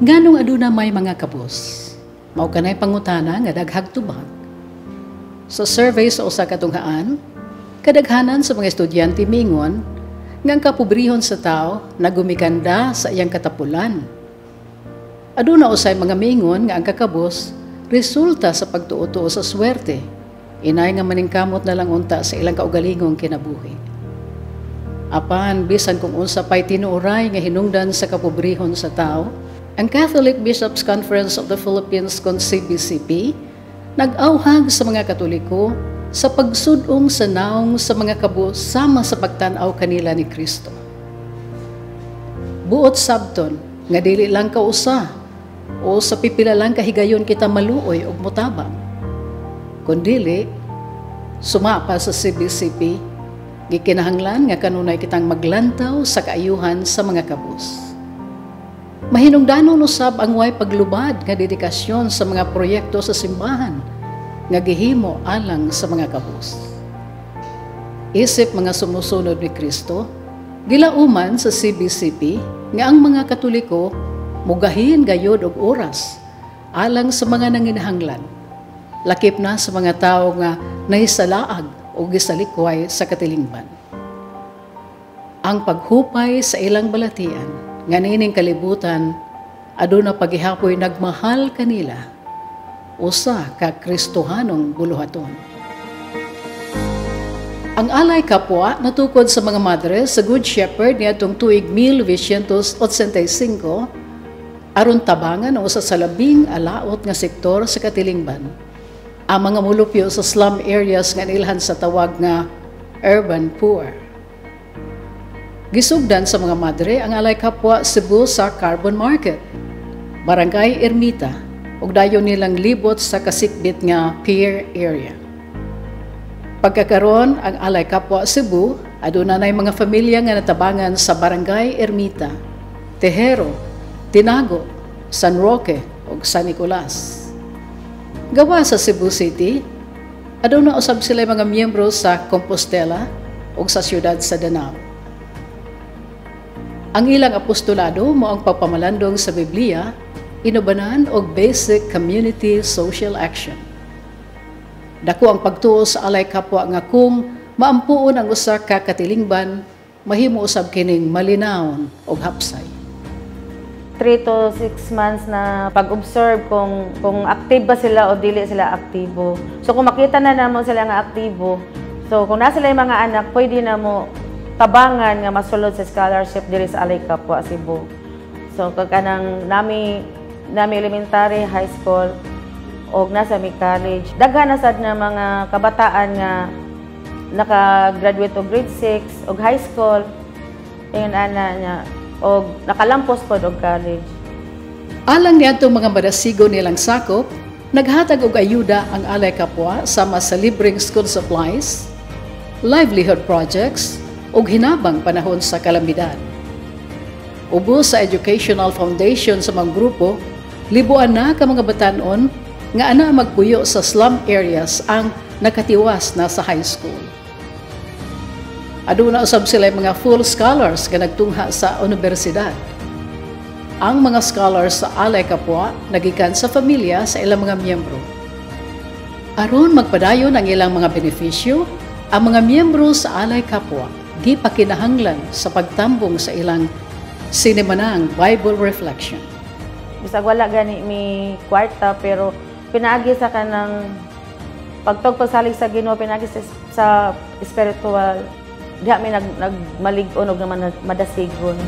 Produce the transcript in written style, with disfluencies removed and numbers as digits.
Nganong aduna may mga kabus? Mao kanay pangutana nga daghag tubag. Sa survey sa usa ka tunghaan, kadaghanan sa mga estudyante miingon nga ang kapobrehon sa tao nagumikanda sa iyang katapulan. Aduna usay mga miingon nga ang kakabos resulta sa pagtuo-tuo sa swerte, inay nga maningkamot na lang unta sa ilang kaugalingong kinabuhi. Apan bisan kung unsa pay tinuoray nga hinungdan sa kapobrehon sa tao, ang Catholic Bishops' Conference of the Philippines kon CBCP nag-awhag sa mga Katoliko sa pagsudong sa naong sa mga kabus sama sa pagtan-aw kanila ni Kristo. Buot sabton nga dili lang kausa o sa pipila lang kahigayon kita maluoy og motabang. Kundili, sumapa sa CBCP, gikinahanglan nga kanunay kitang maglantaw sa kaayuhan sa mga kabus. Mahinungdanon usab ang way paglubad nga dedikasyon sa mga proyekto sa simbahan nga gihimo alang sa mga kabus. Isip mga sumusunod ni Kristo, gilauman sa CBCP nga ang mga Katoliko mugahin gayod og oras alang sa mga nanginahanglan. Lakip na sa mga tawo nga nahisalaag o gisalikway sa katilingban. Ang paghupay sa ilang balatian nga niining kalibutan aduna pagihapoy nagmahal kanila, usa ka Kristohanong buluhaton. Ang Alay Kapwa natukod sa mga madre sa Good Shepherd niadtong tuig 1985 aron tabangan ang usa sa labing alaot nga sektor sa katilingban, ang mga mulupyo sa slum areas nga nilhan sa tawag nga urban poor. Gisugdan sa mga madre ang Alay Kapwa Cebu sa Carbon Market, Barangay Ermita, ug dayon nilang libot sa kasikbit nga Pier area. Pagkakaron, ang Alay Kapwa Cebu aduna nay mga pamilya nga natabangan sa Barangay Ermita, Tejero, Tinago, San Roque ug San Nicolas. Gawa sa Cebu City, aduna usab sila mga miyembro sa Compostela ug sa siyudad sa Danao. Ang ilang apostolado mao ang pagpamalandong sa Biblia, inubanan og basic community social action. Dako ang pagtuo sa Alay Kapwa nga kung maampuon ang usa ka katilingban, mahimo usab kining malinawon og hapsay. 3 to 6 months na pag-observe kung active ba sila o dili sila aktibo. So kung makita na namo sila nga aktibo, so kung naa sila yung mga anak, pwede na mo tabangan nga masulod sa scholarship diri sa Alay Kapwa Cebu. So kag kanang nami elementary, high school og nasa mi college. Daghan na sad na mga kabataan nga naka-graduate og grade 6 og high school, ingon ana niya, og nakalampos pod og college. Alang niadtong mga madasigo nilang sakop, naghatag og ayuda ang Alay Kapwa sama sa libreng school supplies, livelihood projects ug hinabang panahon sa kalamidad. Ubos sa educational foundation sa mga grupo, libuan na ka mga batanon nga ana magpuyo sa slum areas ang nakatiwas na sa high school. Aduna usab sila mga full scholars nga nagtungha sa universidad. Ang mga scholars sa Alay Kapwa nagikan sa pamilya sa ilang mga miyembro. Aron magpadayon ang ilang mga benepisyo, ang mga miyembro sa Alay Kapwa gipakinahanglan sa pagtambong sa ilang sinemanang Bible reflection. Bisag wala gani mi kwarta, pero pinaagi sa kanang pagtug pagsalig sa Ginoo, pinaagi sa spiritual, diha mi nagmalig-on og naman madasigon.